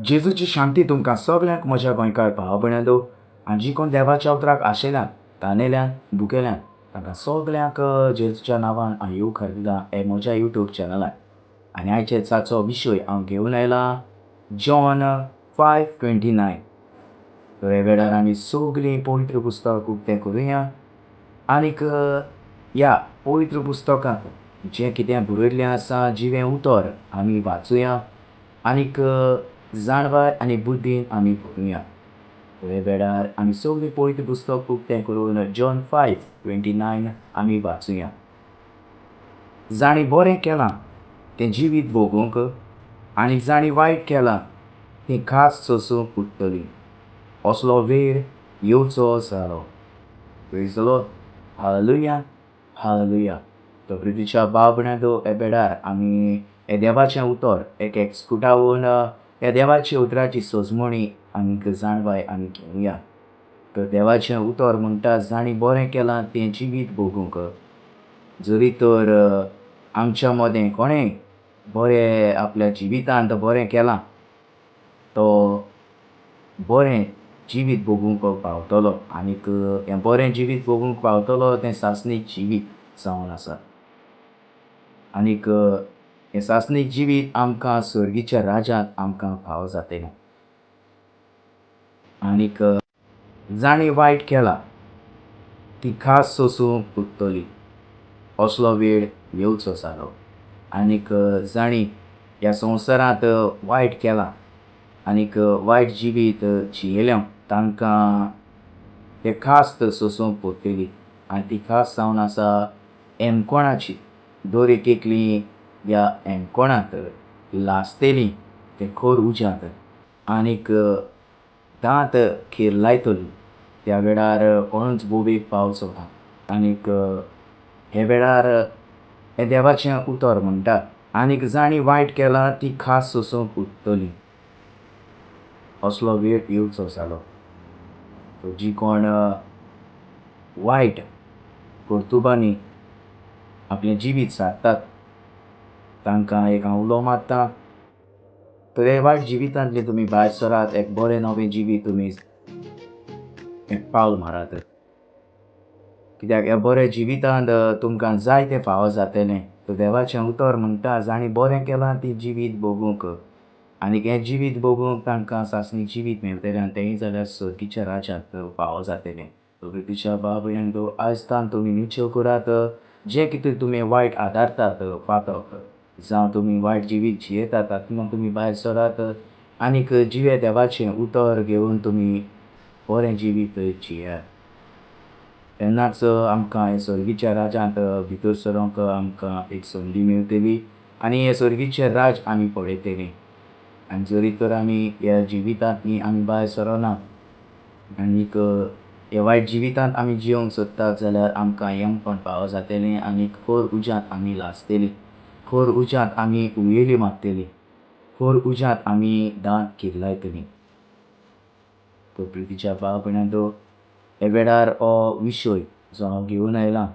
जेजूची शांती तुमकां सगल्यांक म्हज्या गोंयकार भाव भयणांनो आनी जी कोण देवाच्या उतराक आशेल्यान, तानेल्यान, भुकेल्यान तांकां सगल्यांक जेजूच्या नांवान हांव येवकार दिता हे म्हज्या युट्यूब चॅनलार. आनी आयचे दिसाचो विशय हांव घेवन आयला जॉन 5:29. तर ह्या वेळार आमी सगळीं पवित्र पुस्तक उक्तें करुया आनीक ह्या पवित्र पुस्तकांत जें कितें बरयल्लें आसा जिवें उतर आमी वाचुया आनीक जाणवाय आनी बुद्दीन आमी भरुया. ह्या वेळार आमी सगळीं पवित्र पुस्तक उक्तें करून जॉन 5:29 आमी वाचुया. जांणी बरें केलां तें जिवीत भोगूंक आनी जांणी वायट केलां तीं खास सोंसूंक उरतलीं असलो वेळ येवचो जालो. Praise the Lord. Hallelujah, hallelujah. तो प्रितीच्या भाव भयणांनो, ह्या वेळार आमी हे देवाचें उतर एक एक स्कुटावन ह्या देवाच्या उतराची सजमणी आनीक जाणवाय आमी घेवया. तर देवाचें उतर म्हणटा जांणी बरें केलां तें जिवीत भोगूंक. जरी तर आमच्या मदें कोणेंय बरें आपल्या जिवितांत बरें केलां तो बरें जिवीत भोगूंक पावतलो आनीक हें बरें जिवीत भोगूंक पावतलो तें सासणीक जिवीत जावन आसा. आनीक हें सासणीक जिवीत आमकां सर्गीच्या राज्यांत आमकां फावो जातलें. आनीक जांणी वायट केलां ती खास सोंसूंक उरतली असलो वेळ येवचो जालो. आनीक जांणी ह्या संवसारांत वायट केलां आनीक वायट जिवीत जियेल्या तांकां ते खास्त सोंसूंक पडटली. आनी ती खास जावन आसा एमकोणाची. दर एक एकली ह्या एमकोणांत लासतली ते खर उज्यांत आनीक दांत किर्लायतली. त्या वेळार कोणूच बोबेक पावचो ना. आनीक हे वेळार हें देवाचें उतर म्हणटा आनीक जांणी वायट केलां ती खास सोंसूंक उरतली असलो वेळ येवचो जालो. जी कोण वायट कर्तुबांनी आपलें जिवीत सारतात तांकां एक हांव उलो मारता, तर हे वायट जिवितांतले तुमी भायर सरात, एक बरें नवें जिवीत तुमी एक पावल मारात. कित्याक ह्या बऱ्या जिवितांत तुमकां जाय तें फावो जातलें. तर देवाचें उतर म्हणटा जांणी बरें केलां ती जिवीत भोगूंक आनीक हें जिवीत भोगूंक तांकां सासणीक जिवीत मेळटलें आनी तेंय जाल्यार सर्गीच्या राज्यांत फावो जातलें. प्रितीच्या भाव भयणांनो, आयज तान तुमी निश्चय करात जें कितें तुमी वायट आदारतात पातक जावं तुमी वायट जिवीत जियेतात तातूंतल्यान तुमी भायर सरात आनीक जिवे देवाचें उतर घेवन तुमी बरें जिवीत जियेयात. तेन्नाच आमकां हे सर्गीच्या राज्यांत भितर सरोंक आमकां एक संदी मेळटली आनी हे सर्गीचें राज आमी पळयतली. आनी जरी तर आमी ह्या जिवितांतली आमी भायर सरना आनीक ह्या वायट जिवितांत आमी जियोंक सोदतात जाल्यार आमकां यमपण फावो जातलें आनी खर उज्यांत आमी लासतली, खर उज्यांत आमी उयेली मारतली, खर उज्यांत आमी दांत किर्लायतली. तर प्रितीच्या भाव भयणांनो, ह्या वेळार हो विशय जो हांव घेवन आयला,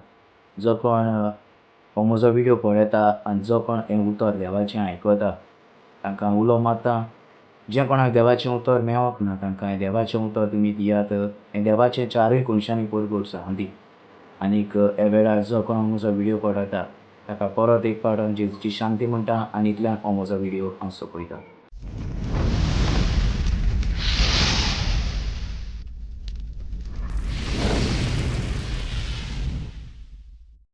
जो कोण हो म्हजो व्हिडियो पळयता आनी जो कोण हें उतर देवाचें आयकता तांकां उलो मारता, जे कोणाक देवाचें उतर मेळोंक ना तांकां हें देवाचें उतर तुमी दियात. हें देवाचें चारूय कोनशांनी परगट जावं दी. आनीक ह्या वेळार जो कोण म्हजो व्हिडियो पळयता ताका परत एक फावट हांव जेजूची शांती म्हणटा आनी इतल्यान हो म्हजो व्हिडियो हांव सोंपयतां.